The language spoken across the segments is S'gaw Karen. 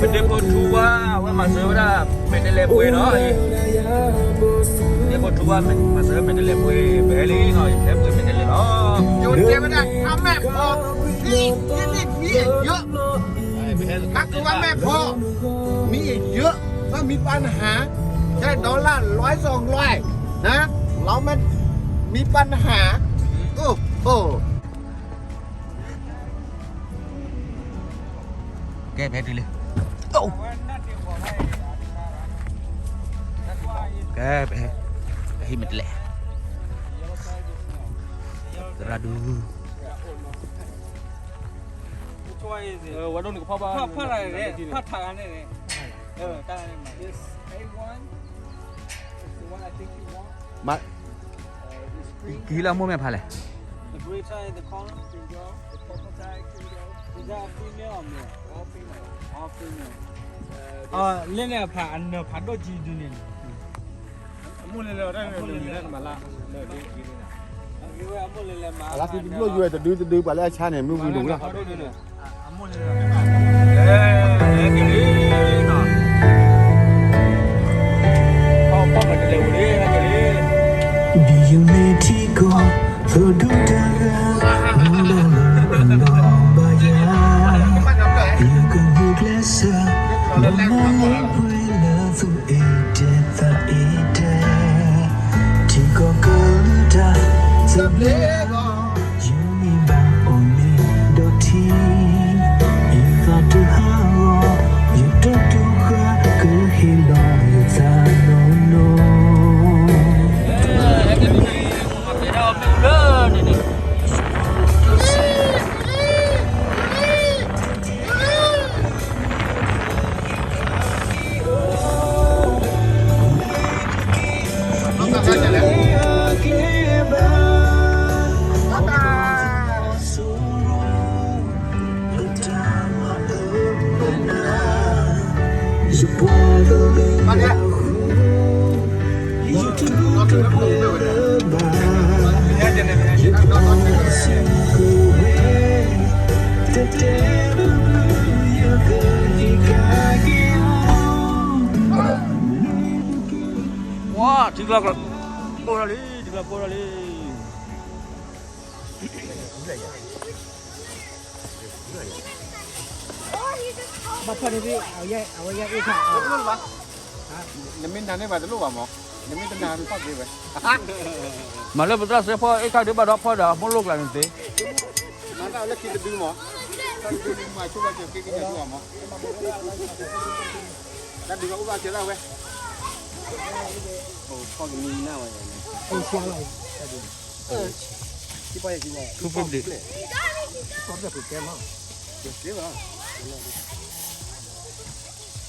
ပဒ့ဖိထူဝါ အဝဲမၤစၢၤဝဲဒၣ် မဲာ်တဲးလဲးပှဲၤနီၤ, ဒ့ဖိထူဝါ မၤစၢၤမဲာ်တဲးလဲးပှဲၤ ပဟဲလံနီၤ, ယဟဲပှဲၤမဲာ်တဲးလဲးလီၤ. ယတဲဝဲဒၣ် ถ้าแม่พอ ที่ที่นี่มีเยอะ ถ้าคือว่าแม่พอ มีเยอะ ถ้ามีปัญหา ใช้ดอลลาร์ร้อยสองร้อย นะ เราไม่มีปัญหา โอ้โห ကဲ ပဟဲတုၤလံ, ကဲ ပဟဲ, ပဟံးမဲာ်တဲးလဲး, သရၣ်ဒူ, ဖးထးန့ၣ်, ဖးထးန့ၣ်, မ့ၢ် ကဟံးလၢအမိၢ်မ့ၢ်ဖးလဲၣ်. The grater in the corner. Is that a female or male? All female. All female. လၢန့ၣ်အဖး အနၢၤဖးဒိၣ်ကံဒုန့ၣ်, အမိၢ်လဲၤလဲၤ အမိၢ်လဲၤလဲၤမၤလၢ, အလါကံတဘျိၣ်ယွဲၢ်တဒုတဒု ပှၤလၢအဆါန့ၣ် မ့ၢ်ဝံၤဒိၣ်ဝဲလီၤ. ဒ်ယမ့ၢ်ထံကီၢ် သိဒူတဂၤ မူလၢလၢအလီၤဘၣ်ယၤ, ယကဂုာ်ကျဲးစၢး လၢမူလၢပှဲၤလၢသူၣ်အ့ၣ်တဲာ်သးအ့ၣ်တဲာ်, ထံကီၢ်ကလုၢ်တၢ်သဘျ့အဂီၢ် ယမ့ၢ်ဘၣ်အိၣ်မ့ၢ်ဒီးထံ, ယသးတဟးဂီၤ, ယတတူၢ်ဃာ် ကဟ့ၣ်လီၤယသးနီၢ်နီၢ်. ဝါ ထံကျိ ကိၢ်ထီၣ်လံ, ထံကျိ ကိၢ်ထီၣ်လံ. ဘၣ်ဖီၣ်န့ၣ် အဝဲယဲအ့ၣ်ခါ, နမ့ၢ်နၤန့ၢ်ဘၣ်တလိၣ်ဘၣ်မး, နမ့ၢ်တနၤန့ၣ်ဘၣ်တလိၣ်ဘၣ်မး, နမ့ၢ်တနၤန့ၣ်ဖီၣ်သ့ဝဲ, မၤလၢပသရၣ်စဲဖီၣ်အ့ၣ်ခါဒုးဘၣ်ဒီးဖီၣ်ဒီးအမိၢ်လိၣ်ကျါန့ၣ်သ့, မၤတၢ်လၢခံတဒုမး, တၢ်တဒုမၤဆိဘၣ်က့ၤက့ၤက့ၤဒုးဘၣ်မး, တၢ်ဒုးဘၣ်အိၣ်ဘၣ်ကဲဒၣ်ဝဲ, ဖီၣ်ကမံ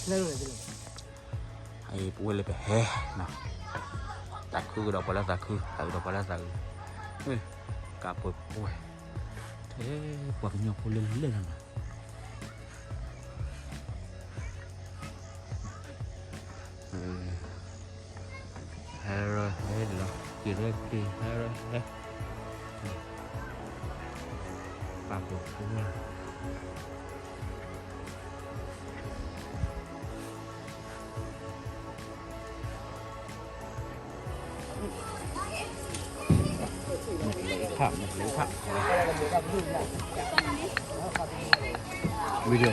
နၢ်ဝဲ, ပဝဲလၢပဟဲနီၤ, သးခုကဒီးပှၤလၢသးခု, သးခုဒီးပှၤလၢသးခု, ကးပှဲၤပှဲၤ, ပှၤကညီဖိလၢလဲၣ်လီၤနီၤ. ဟဲရၢဟဲလီၤ, က့ၤရၢက့ၤ, ဟဲရၢဟဲ, ပာ်ပူၤဖိမ့ၢ် မ့ၢ်တလဲၤခး, မ့ၢ်တလဲၤခး, video.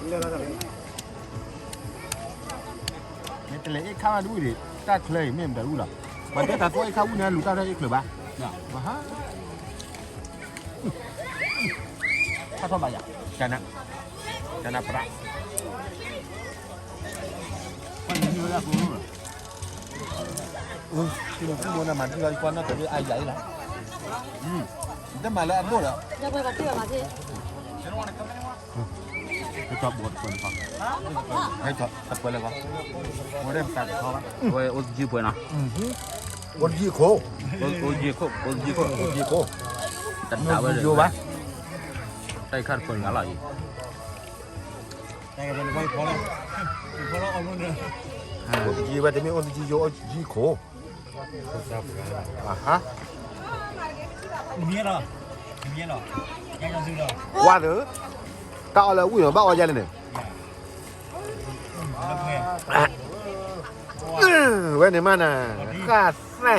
မ့ၢ်တလဲၤအ့ၣ်ခါဘၣ်ဒ်အံၤဒီး တၢ်ချၢအံၤ မ့ၢ်မတၤအူလီၤ, ပှၤတဲတၢ်သိၣ်အ့ၣ်ခါအူန့ၣ် လူၤတၢ်ရဲၣ်အ့ၣ်ချၢဘၣ်, ဘၣ်ဟါ ထီၣ်ထီၣ်ဘၣ်ယၤ, ကနၣ်, ကနၣ်ပြး, ပှၤန့ၣ်မ့ၢ်ဝဲဒၣ်ကိးလီၤ, မ့ၢ်မ့ၢ်နမၤဒ်လီၤ ယကွၢ်နီၣ်တဘ့ၣ်အါယၤအံၤလီၤ, နတမၤလၢအဒိၣ်ဒီး ဟဲကၠီဘိတပၢၤလၢကီ, ဟဲကၠီတပၢၤလၢကီ, ဝဲဒၣ်တကးကထီဘၣ်, ဝဲအိၣ်တယုၢ်ပှဲၤနီၤ, အိၣ်တယုၢ်ခိၣ်, အိၣ်တယုၢ်ခိၣ်, အိၣ်တယုၢ်ခိၣ်, တဒၣ်ဝဲဒၣ်, တၢ်ခါတပၢၤဂၤလီၤအံၤ, အိၣ်တယုၢ်ဝဲတမ့ၢ်အိၣ်တယုၢ်ယိ အိၣ်တယုၢ်ခိၣ်, အဟါ, နမံၤလီၤ, နမံၤလီၤ, ယၤယၤသုလီၤ, ဝါသု, တၢ်အီၣ်လၢအဝံၣ်လီၤ ဘၣ်အီၣ်ယၤလဲၣ်န့ၣ်, ဝဲန့ၣ်မးနၤ, ဃၣ်သဲ